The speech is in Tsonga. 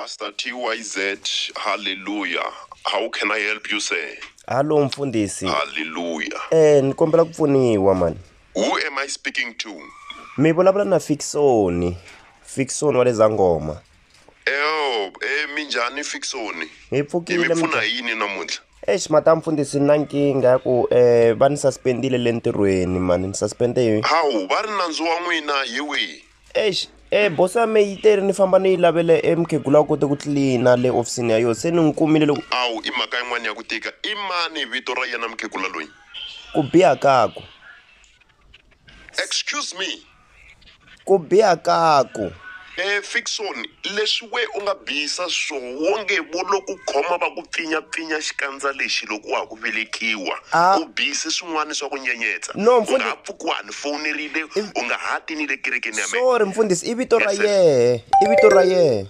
Pastor TYZ, hallelujah. How can I help you, sir? Hallo mfundhisi. Hallelujah. Ni kombela ku pfuniwa mani. Who am I speaking to? Mi vulavula na Fiksoni, Fiksoni wa le Zangoma. Oh, minjhani Fiksoni? Hi Hi pfukile mi pfuna hi yini namuntlha? Eish mata mfundhisi ni na nkingha ya ku va ni suspendile le ntirhweni mani ni suspende hi Hawu, va ri nandzu wa n'wina hi wihi? Eish boso ya me yi teri ni famba ni yi lavele e mukhegula a kote ku tlilina le ofisini ya yona se ni n'wi kumile loko Awu, i mhaka yin'wana ya ku tika. I mani vito ra yena mukhegula loyi? Ku biha kaku. Excuse me. Ku biha kaku. Fickson, leswi we u nga bihisa swo wonge vo lo ku khoma va ku pfinyapfinya xikandza lexi loko wa ha ku velekiwa. A U bihise swin'wana swa ku nyenyetsa. No, U nga mfundhi ha pfuki wa ha ni fowunerile, u nga ha ti ni le kerekeni ya mehe. Sorry mfundhisi, i vito ra Yes, sir. yehe, i vito ra yehe.